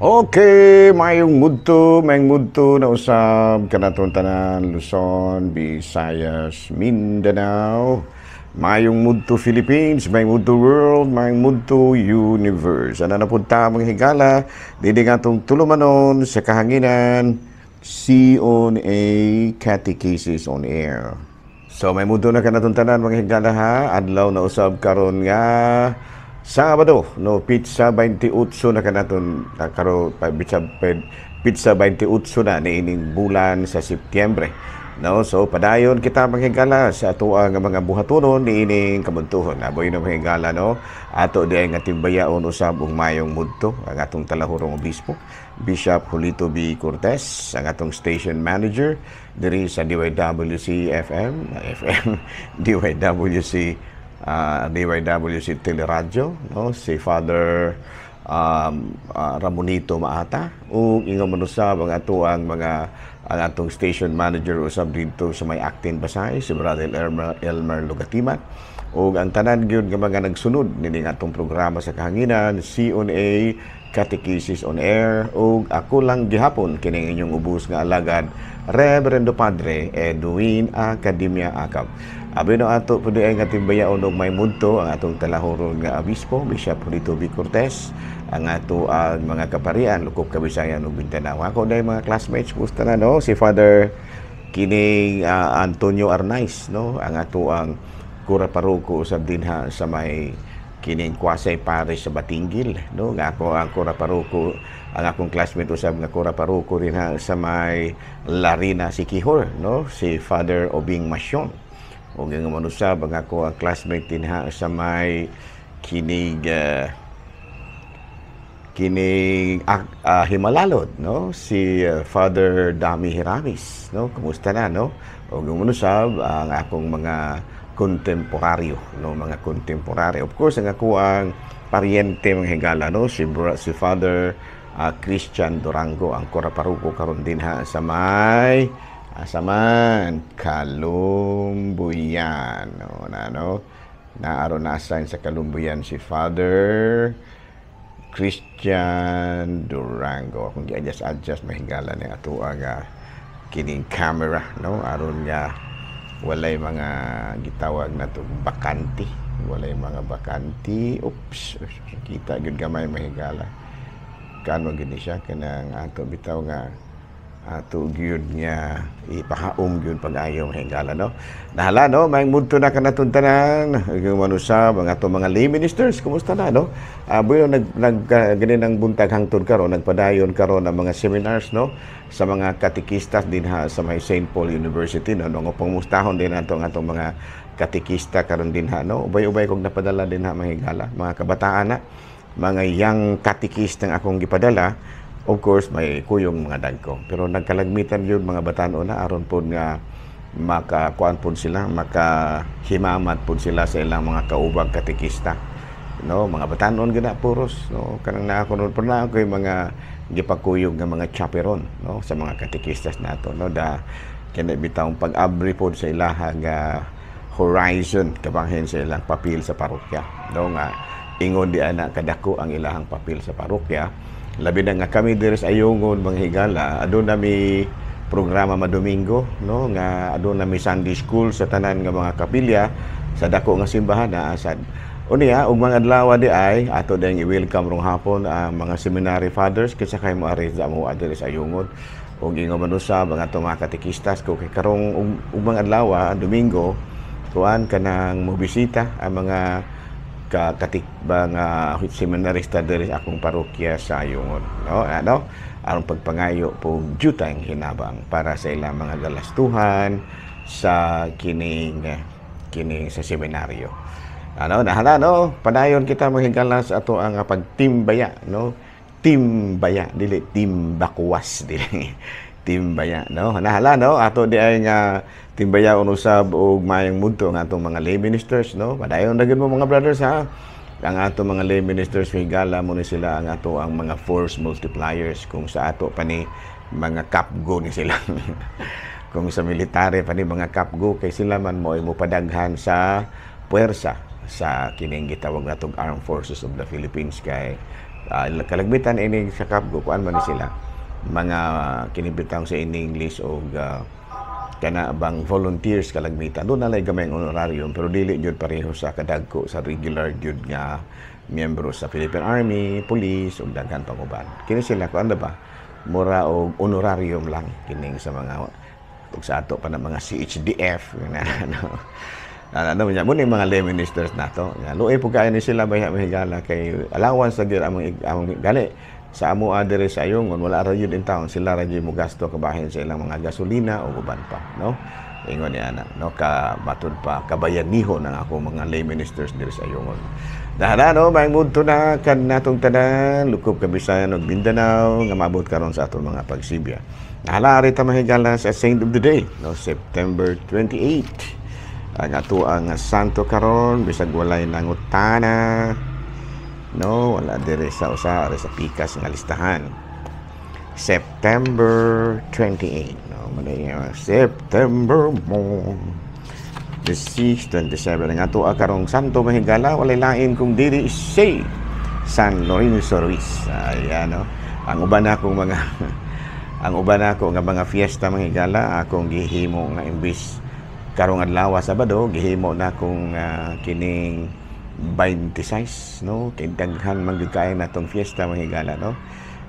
Okay, mayong mudto na usab kanatong tanan, Luzon, Visayas, Mindanao. Mayong mudto Philippines, mayong mudto world, mayong mudto universe. Ano na punta, mga higala, dili nga atong tulumanon sa kahanginan, CONA Catechesis on Air. So may mudto na kanatong tanan, mga higala, ha, adlaw na usab karon nga Sabado, no, petsa 28 na kanaton karo, petsa 28 na niining bulan sa Setyembre. No, so padayon kita, mga higala, sa atoang mga buhatonon niining kabuntuhon. Aboy na, mga higala, no. Ato di nga timbayaon usab ug mayong mudto ang atong talahurong obispo, Bishop Julito B. Cortez, ang atong station manager diri sa DYWC FM, FM DYWC DYWC Teleradyo, no, si Father Ramonito Maata, ug ingon man usab ang atoang mga ang atong station manager usab didto sa may Actin Basay, si Brother Elmer, Elmer Lugatiman, ug ang tanan gyud nga mga nagsunod nining atong programa sa kahanginan, CONA Catechesis on Air, ug ako lang gihapon kining inyong ubos nga alagad, Reverendo Padre Edwin Academia Acab. Abi no ato pud ay nga timbayaon og may mudto ang atong talahuron nga obispo, Bishop Julito B. Cortez, ang ato ang mga kaparian lukop Kabisayan ug Mindanao. Ako dahil mga classmates, kumusta na, no? Si Father kining Antonio Arnaiz, no, ang ato ang kura paroko usab dinha sa may kining Quasi Parish sa Batinguil, no, nga ako ang kura paroko, ang akong classmate usab nga kura paroko dinha sa may Larina, Siquijor, no, si Father Obing Masyon, ug ang manusab ang ako ang classmate dinha sa may kinig kining Jimalalud, no, si Father Dami Hiramis, no. Kumusta na, no? Ug manusab ang akong mga kontemporaryo, no, mga kontemporaryo, of course, ang ako ang pariente, mga higala, no, si Father Christian Durango, ang kura paroko karon dinha sa may asaman Kalumbuyan, no, na no naaron na assign sa Kalumbuyan si Father Christian Durango. Akong gi-adjust adjust, mahigala, ni ato nga kining camera, no, aron nga walay mga gitawag na to bakante, walay mga bakante. Oops, kita gyud gamay, mahigala, kano gid ni siya kanang ato bitaw nga ato gyud nga ipahaom gyud pag-ayo, mahigala, no. Nahala, no, may mudto na kanatong tanan. Yung manusab ang ato mga lay ministers, kumusta na, no? Bueno, nag nag gani ng buntag hangtod karon nagpadayon karon ang mga seminars, no, sa mga katekistas dinha sa may St. Paul University, no. No, pangmustahon din ato ang atong mga katekista karon dinha, no. Ubay-ubay kog napadala dinha, mahigala, mga kabataan na mga young catechist ang akong gipadala. Of course, may kuyong mga dagko, pero nagkalagmitan yun mga batan-o na aron pod nga makakuan pod sila, makahimamat pod sila sa ilang mga kaubag katekista, no. Mga batan-on gina puros, no. Kanang naa ko pero naa ko yung mga gipakuyog nga mga chaperon, no, sa mga katekistas nato, no, da kini bitawng pag-abri pod sa ilaha nga horizon kabanghin sa ilang papel sa parokya, no, nga ingon di ana kadako ang ilahang papel sa parokya, labi na nga kami diri sa Ayungon, mga higala, aduna mi programa madomingo, no, nga aduna mi Sunday school sa tanan nga mga kapilya sa dako nga simbahan na asad unya. Ug mga adlaw di ay ato dayong i-welcome rong hapon ang mga seminary fathers kinsa kay mo ari sa amo diri sa Ayungon, ug ingon man usab ang atong mga katekistas ko kay karong ug mga adlaw Domingo kuan kanang mobisita ang mga ka katik mga seminarista diri sa akong parokya sa Ayungon, no, ano, aron pagpangayo po jutang hinabang para sa ilang mga galastuhan sa kining kining sa seminaryo, ano. Nahala, no, padayon kita, mga higala, sa ato ang pagtimbaya, no. Timbaya, dili timbakuwas, dili timbaya, no. Nahala, no, ato di ay nga timbaya usab og mayong mudto ang atong mga lay ministers, no. Padayon na gyud mo, mga brothers, ha. Ang atong mga lay ministers, higala, mo ni sila ang ato ang mga force multipliers. Kung sa ato pa ni mga kapgo ni sila, kung sa military pa ni mga kapgo, kay sila man mo ay mopadaghan sa puwersa sa kining gitawag natong Armed Forces of the Philippines kay Kalagmitan ini sa CAFGU, kuan man ni sila mga kinibitang sa in English og kana bang volunteers. Kalagmitan doon na gamay ang honorarium, pero dili jud pareho sa kadagko sa regular jud nga miyembro sa Philippine Army, police ug daghan pang uban. Kini sila, kuan ba, mura og honorarium lang kining sa mga ug sa ato pa na mga CHDF na ano ano niya mo ni mga lay ministers nato. Nga luoy pud kaayo ni sila bayha, mahigala, kay allowance na gyud among gali sa amo diri sa Ayungon. Wala ra yun in town, sila ra gyud mo gasto kabahin sa ilang mga gasolina o uban pa, no? Ingon ni ana, no, ka matud pa kabayanihon ang ako mga lay ministers diri sa Ayungon. Dahana, no, may mudto na kan natong tanan lukob ka Bisayan ug Mindanao nga maabot karon sa atong mga pagsibya. Nahala ta, mahigala, sa Saint of the Day, no? September 28 ang ato ang santo karon. Bisag walay nangutana, no, wala diri sa usa ari sa pikas nga listahan. September 28, no, manay September mo the 6:27. Ang ato karong santo, mahigala, walay lain kung dili si San Lorenzo Ruiz. Ayan, no, ang uban nako nga mga fiesta, mahigala, akong gihimo nga imbis karong adlaw Sabado, gihimo na akong kining 26, no, kay daghan man gyud kaayo natong fiesta, mahigala, no?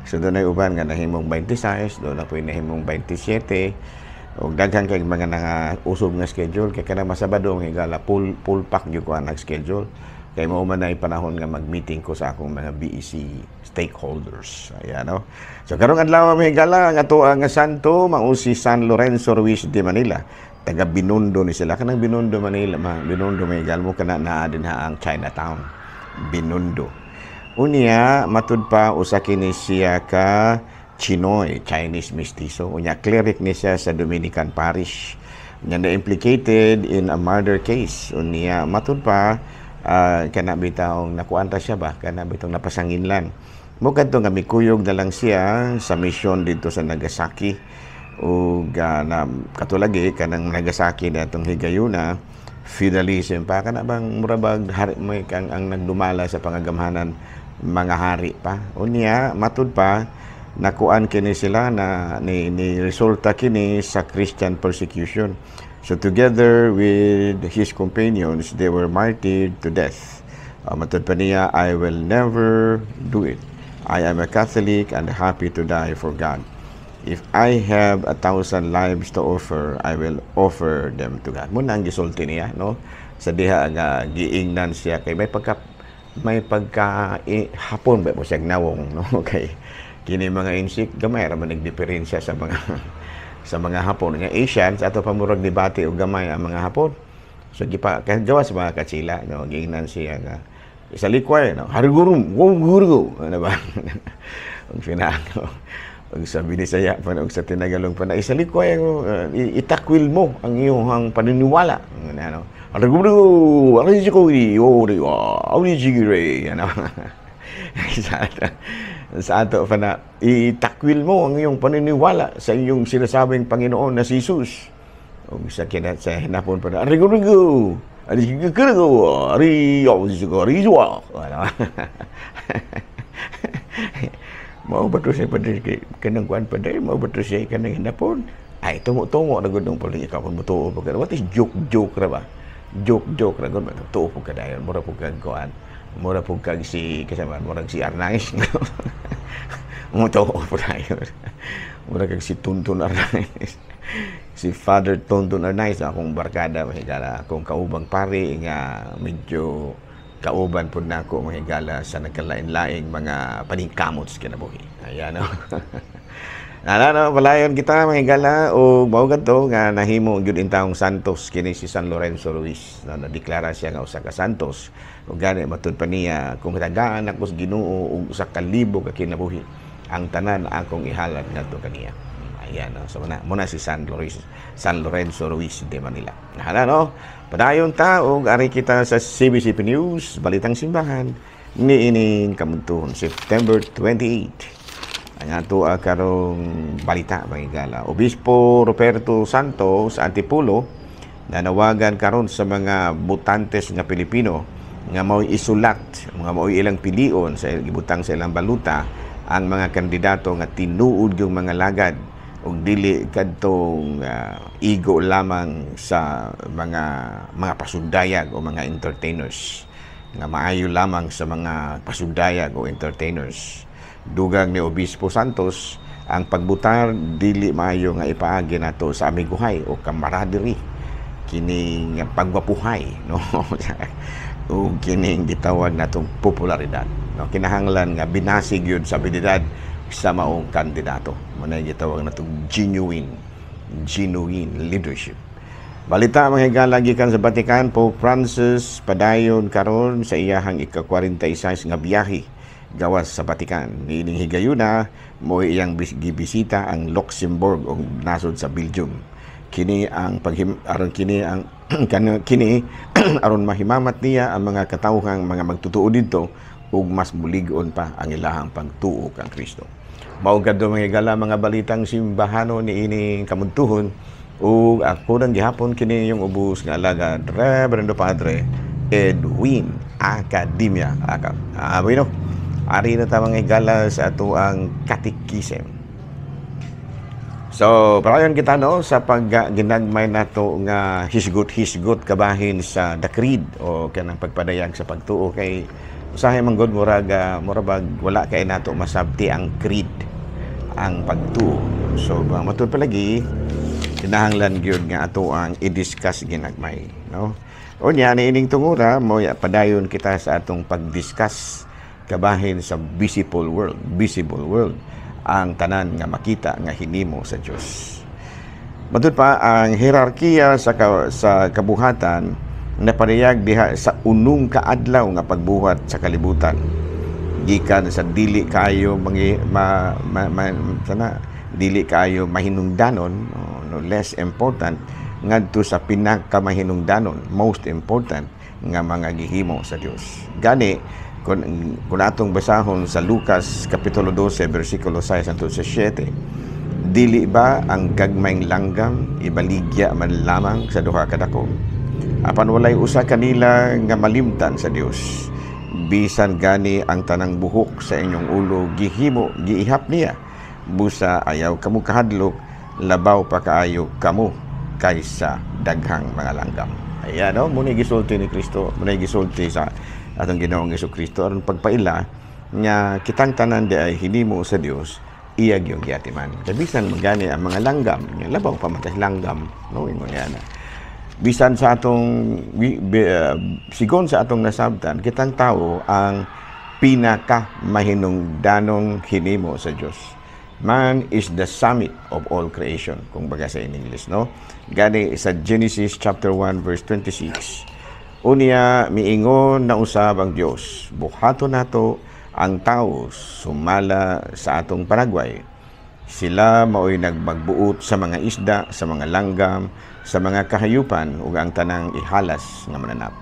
So doon ay uban nga nahimong 26, doon na po'y nahimong 27 ug daghan kay mga nga usob nga schedule, kay kanang masabado, higala, full full pack gyud ko ang schedule, kay mao man ay panahon nga mag-meeting ko sa akong mga BEC stakeholders. Ayan, no? So karong adlaw, mahigala, ang ato ang santo mao si San Lorenzo Ruiz de Manila. Taga Binondo ni sila. Kanang Binondo, Manila, ma, Binondo, mahigala mo, kana naa din ha ang Chinatown. Binondo. Unya, matud pa usa kini siya ka Chinoy, Chinese mestizo. Unya, cleric ni siya sa Dominican Parish. Unya, na implicated in a murder case. Unya, matud pa, kana bitawng nakuanta siya ba? Kana bitawng napasanginlan. Mo kadto nga mikuyog na lang siya sa mission dito sa Nagasaki. Ug na katulagi kanang Nagasaki na atong higayuna, feudalism pa, kana bang mura bag hari may kang ang nagdumala sa pangagamhanan mga hari pa. Unya, matud pa nakuan kini sila na ni resulta kini sa Christian persecution. So together with his companions, they were martyred to death. Matud pa niya, "I will never do it. I am a Catholic and happy to die for God. If I have 1,000 lives to offer, I will offer them to God." Muna ang gisulti niya, no? Sa diha nga giingnan siya kay may pagka eh, hapon ba mo siya nawong, no? Kay kini mga insik gamay ra man nagdiferensya sa mga Hapon nga Asians ato pa, murag debate og gamay ang mga Hapon. So gipa kay gawas mga katsila, no, giingnan siya nga sa likway, no, harigurum go guru ano ba ug finano ug sa Binisaya pa ug sa Tinagalog pa na isalikway itakwil mo ang iyong paniniwala, ano, harigurum ari ano sa ato pa na itakwil mo ang iyong paniniwala sa iyong sinasabing Panginoon na si Jesus. Ug sa kina sa hinapon pa na arigo arigo ari ari ano. Mao ba to siya padre kay kanang kuan, padre, mao ba to siya kanang hinapon? Ay, tungo-tungo na gud nung pala ikaw kung mutuo pa ka. What is joke joke ra ba? Joke joke ra gud, tuo pud ka dayon, mura pud kag kuan. Mura pud kag si kasama, murag si Arnaiz. Mutuo pud dayon. Mura kag si Tuntun Arnaiz. Si Father Tuntun Arnaiz, akong barkada, mahigala, akong kaubang pari nga medyo kauban pud nako, mahigala, sa nagkalain-laing mga paningkamot sa kinabuhi. Ayan, no. Ala, no, palayon kita, mahigala, o mao kadto nga nahimo gyud in taong santos kini si San Lorenzo Ruiz, na nadeklara siya nga usa ka santos. Ug gani matud pa niya, kung tagaan ako sa Ginoo og 1,000 ka kinabuhi, ang tanan akong ihalad ngadto kaniya. Ayan, no. So muna, muna si San Lorenzo Ruiz de Manila. Hala, no. Padayon ta og ari kita sa CBCP News, Balitang Simbahan niining kamuntuhon September 28. Ang ato karong balita, mga. Obispo Roberto Santos Antipulo nanawagan karon sa mga botantes nga Pilipino nga mao'y isulat, nga mao'y ilang pilion sa gibutang sa ilang baluta ang mga kandidato nga tinuod yung mga lagad ug dili kadtong igo lamang sa mga pasundayag o mga entertainers, nga maayo lamang sa mga pasundayag o entertainers. Dugang ni Obispo Santos, ang pagbutar dili maayo nga ipaagi nato sa amiguhay o camaraderie, kining pagwapuhay, no, o kining gitawag natong popularidad, no? Kinahanglan nga binasig yun sa abilidad sa maong kandidato. Mao na gitawag natong genuine leadership. Balita, mga higala, gikan sa Vatican, Pope Francis padayon karon sa iyahang ika-46 nga biyahe gawas sa Vatican. Niining higayuna mo iyang gibisita ang Luxembourg o nasod sa Belgium. Kini ang paghim aron kini ang kini aron mahimamat niya ang mga katawhang mga magtutuo didto ug mas mulig-on pa ang ilahang pagtuo kang Kristo. Mao kadto, mga higala, mga balitang simbahano niining kamuntuhon, ug ako nang gihapon kini yung ubos nga alagad, Reverendo Padre Edwin Academia. Aka. Ah, bueno. Ari na ta, mga higala, sa ato ang katikisem. So, padayon kita, no, sa pag ginagmay nato nga hisgot-hisgot kabahin sa the creed o kanang pagpadayag sa pagtuo, kay usahay man gud murag murag wala kay nato masabti ang creed, ang pagtuo. So, mga matud palagi kinahanglan gyud nga ato ang i-discuss ginagmay, no? Unya niining tungura mo padayon kita sa atong pag-discuss kabahin sa visible world, visible world, ang tanan nga makita nga hinimo sa Dios. Matud pa ang hierarkiya sa kabuhatan naparehag diha sa unong kaadlaw nga pagbuhat sa kalibutan. Gikan sa dili kaayo mangi, ma, ma, ma, sana, dili kaayo mahinungdanon, no, less important, ngadto sa pinakamahinungdanon, most important nga mga gihimo sa Dios. Gani kung atong basahon sa Lucas kapitulo 12 bersikulo 6 hangtod sa 7, "Dili ba ang gagmayng langgam ibaligya man lamang sa 2 ka dako? Apan walay usa kanila nga malimtan sa Dios. Bisan gani ang tanang buhok sa inyong ulo gihimo giihap niya. Busa ayaw kamo kahadlok, labaw pa kaayo kamo kaysa daghang mga langgam." Ayan, no? Muna gisulti ni Kristo, muna gisulti sa atong Ginoong Kristo aron pagpaila nga kitang tanan di ay hinimo sa Dios, iya gyud giatiman. Kay bisan magani ang mga langgam, nga labaw pa man langgam, no, ingon niya na. Bisan sa atong sigon sa atong nasabtan, kitang tao ang pinaka mahinungdanong hinimo sa Dios. Man is the summit of all creation, kung baga sa in English, no? Gani sa Genesis chapter 1 verse 26, "Unya miingon na usab ang Dios, buhaton nato ang tao sumala sa atong panagway. Sila maoy nagmagbuot sa mga isda, sa mga langgam, sa mga kahayupan ug ang tanang ihalas nga mananap."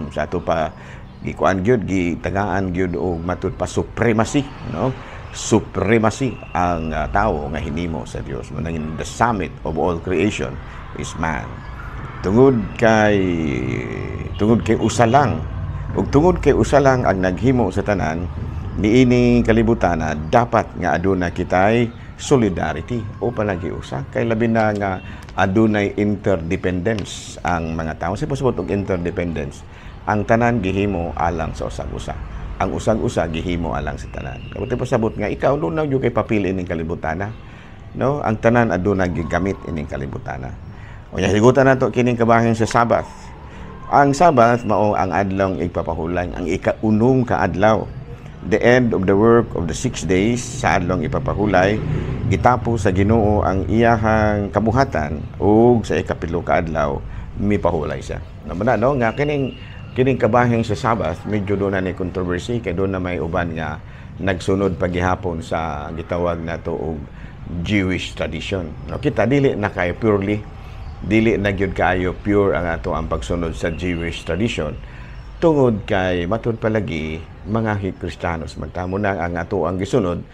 Sa ato pa gikuan gyud, gitagaan gyud og matud pa supremacy, no? Supremacy ang tao nga hinimo sa Dios. Manang the summit of all creation is man. Tungod kay usa lang ug tungod kay usa lang ang naghimo sa tanan niini kalibutan, dapat nga aduna kitay solidarity o palagi usa, kay labi na nga adunay interdependence ang mga tao. Sa pasabot og interdependence, ang tanan gihimo alang sa usag-usa, ang usag-usa gihimo alang sa tanan. Kabot pasabot nga ikaw doon na kay papili ining kalibutan, no? Ang tanan aduna gigamit ining kalibutan. Unya higutan nato kining kabahin sa Sabbath. Ang Sabbath mao ang adlong igpapahulay, ang ikaunong kaadlaw. The end of the work of the 6 days. Sa adlong ipapahulay, gitapos sa Ginoo ang iyahang kabuhatan ug sa ikapilo ka adlaw mipahulay siya. Naman na, no, nga kining kabahin sa Sabbath medyo doon na ni controversy, kay doon na may uban nga nagsunod pagihapon sa gitawag nato og Jewish tradition. No, kita dili na kay purely, dili na gyud kaayo pure ang ato ang pagsunod sa Jewish tradition, tungod kay matud palagi mga Kristiyanos man ta. Mao na ang ato ang gisunod,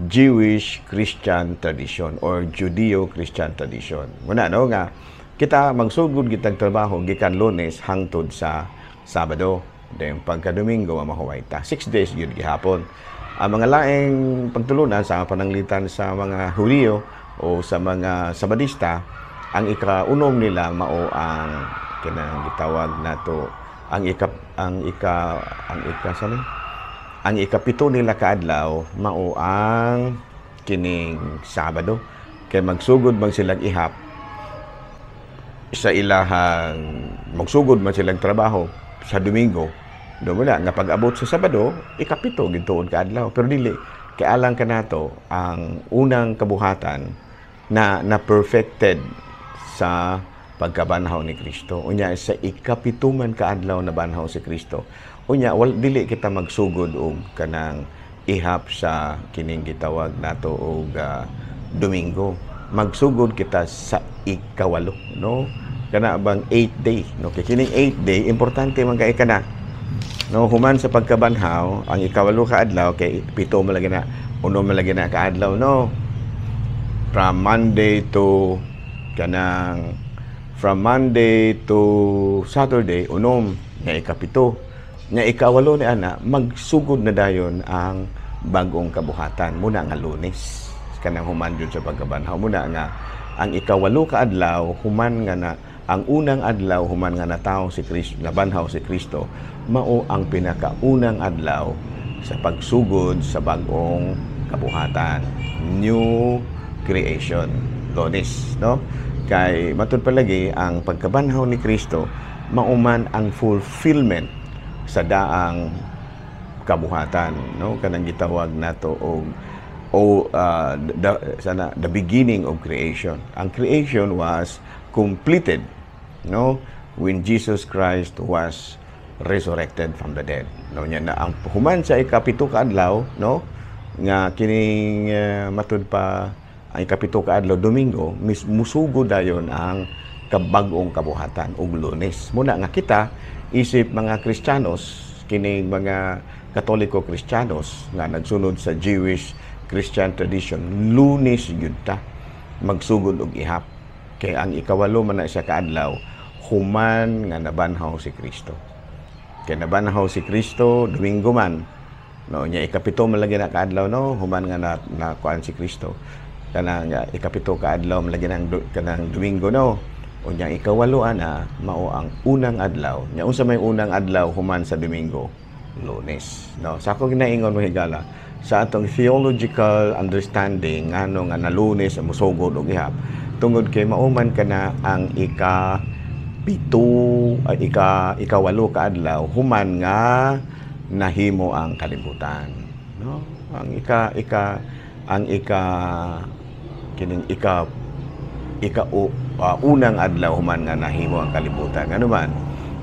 Jewish Christian tradition or Judeo-Christian tradition. Muna, no, nga kita magsugod kitag trabaho gikan Lunes hangtod sa Sabado. Then pagka Domingo, mahuway ta. 6 days yun gihapon. Ang mga laing pagtulunan sa pananglitan sa mga Hudiyo o sa mga Sabadista, ang ikaunom nila mao ang kanang gitawag nato ang ika sa ang ikapito nila kaadlaw mao ang kining Sabado, kay magsugod man silang ihap sa ilahang, magsugod man silang trabaho sa Domingo. Do mo na nga pag-abot sa Sabado, ikapito gituon kaadlaw. Pero dili kay alang kanato ang unang kabuhatan na na perfected sa pagkabanhaw ni Kristo. Unya sa ikapito man kaadlaw nabanhaw si Kristo. Unya wal dili kita magsugod og kanang ihap sa kining gitawag nato og Domingo. Magsugod kita sa ikawalo, no? Kana bang 8 day, no? Kay kining 8 day importante man kay kana. No, human sa pagkabanhaw, ang ikawalo ka adlaw, kay pito man lagi na, unom man lagi na kaadlaw, no? From Monday to Saturday, unom, nga ikapito. Nga ikawalo ni ana, magsugod na dayon ang bagong kabuhatan. Muna nga Lunes. Kanang human jud sa pagkabanhaw. Muna nga ang ikawalo ka adlaw, human nga na ang unang adlaw human nga natawo si Kristo, nabanhaw si Kristo, mao ang pinakaunang adlaw sa pagsugod sa bagong kabuhatan. New creation. Lunes, no? Kay matud palagi ang pagkabanhaw ni Kristo mauman ang fulfillment sa daang kabuhatan, no? Kanang gitawag nato og o the, sana the beginning of creation. Ang creation was completed, no, when Jesus Christ was resurrected from the dead. No, nya na ang human sa ikapito ka adlaw, no, nga kining matud pa ang ikapito ka adlaw, Domingo, mis musugod dayon ang kabag-ong kabuhatan og Lunes. Muna nga kita isip mga Kristiyanos, kining mga Katoliko Kristiyanos nga nagsunod sa Jewish Christian tradition, Lunes gyud ta magsugod og ihap. Kay ang ikawalo man na siya kaadlaw human nga nabanhaw si Kristo. Kay nabanhaw si Kristo Domingo man. No, nya ikapito man lagi na kaadlaw, no, human nga na, na kuan si Kristo. Kanang ikapito kaadlaw man lagi nang kanang Domingo, no. Unya ikawalo ana mao ang unang adlaw. Nya unsa may unang adlaw human sa Domingo? Lunes. No, sa ako ginaingon, mo higala, sa atong theological understanding ngano nga na Lunes ang musugod og ihap, tungod kay mauman kana ang ika pito ay ika ikawalo ka adlaw human nga nahimo ang kalibutan, no? Ang ika ika ang ika kining ika ika unang adlaw human nga nahimo ang kalibutan. Ngano man?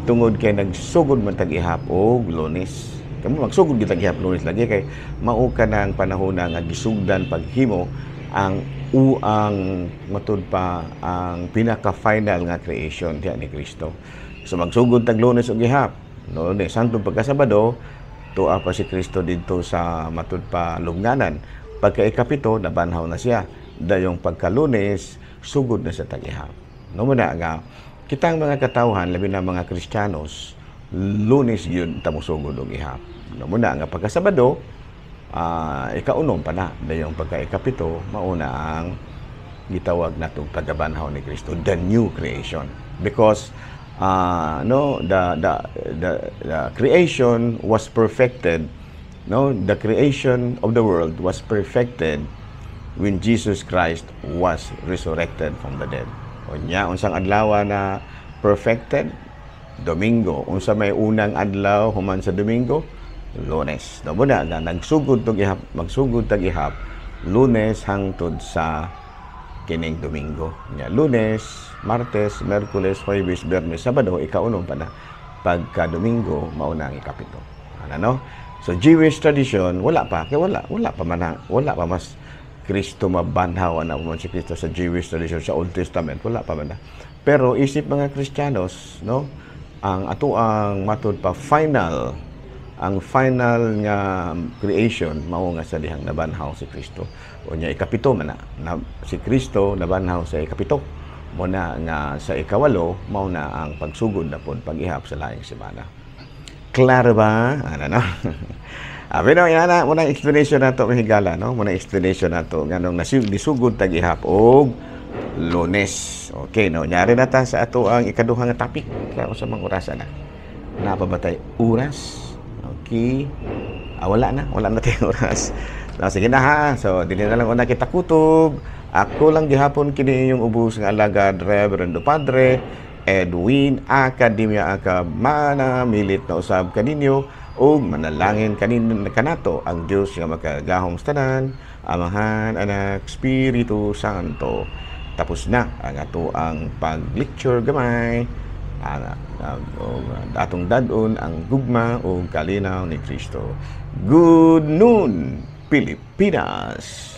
Tungod kay nagsugod man tag ihap og Lunes. Kamo magsugod gyud tag ihap Lunes lagi kay mao ka ng panahon nga gisugdan paghimo ang u ang matud pa ang pinaka-final nga creation diha ni Kristo. So magsugod tag Lunes og ihap. No, ni santong pagka Sabado, tuwa pa si Kristo didto sa matud pa lubnganan. Pagka ikapito, nabanhaw na siya. Dayong pagka Lunes, sugod na sa tag-ihap. No, muna nga kitang mga katawhan, labi na mga Kristiyanos, Lunes yun ta mosugod og ihap. No, muna nga pagka Sabado, ikaunom pa na. Dayong pagka ikapito, mauna ang gitawag natong pagkabanhaw ni Kristo, the new creation. Because no, the creation was perfected, no, the creation of the world was perfected when Jesus Christ was resurrected from the dead. Unya unsang adlaw na perfected? Domingo. Unsa may unang adlaw human sa Domingo? Lunes. No, muna nga nagsugod tog ihap, magsugod tag ihap Lunes hangtod sa kining Domingo. Nya Lunes, Martes, Miyerkules, Huwebes, Biyernes, Sabado, ikaunom pa na. Pagka Domingo, mauna ang ikapito. Ano, no? So Jewish tradition, wala pa kay wala pa man wala pa mas Kristo mabanhaw na man si Kristo sa Jewish tradition sa Old Testament, wala pa man na. Pero isip mga Kristiyanos, no, ang ato ang matud pa final, ang final nga creation mao nga sa dihang nabanhaw si Kristo. Unya ikapito man na si Kristo nabanhaw sa ikapito. Mo na nga sa ikawalo mao na ang pagsugod na pod pag-ihap sa laing semana. Klaro ba? Ano, no? Abi no, yana muna explanation nato, mga higala, no? Muna explanation nato nganong nisugod tag ihap og Lunes. Okay, no. Nyari na ta sa ato ang ikaduha nga topic. Kaya sa mga orasan na. Naa pa ba tay oras? Okay. Ah, wala na. Wala na tayong oras. So, sige na ha. So, dili na lang una kita kutob. Ako lang gihapon kini inyong ubos nga alagad, Reverendo Padre Edwin Academia Acab, manamilit na usab kaninyo ug manalangin kanin kanato ang Dios nga makagahom sa tanan, Amahan, Anak, Espiritu Santo. Tapos na ang ato ang pag-lecture gamay. Ang atong dad-on ang gugma ug kalinaw ni Kristo. Good noon, Pilipinas!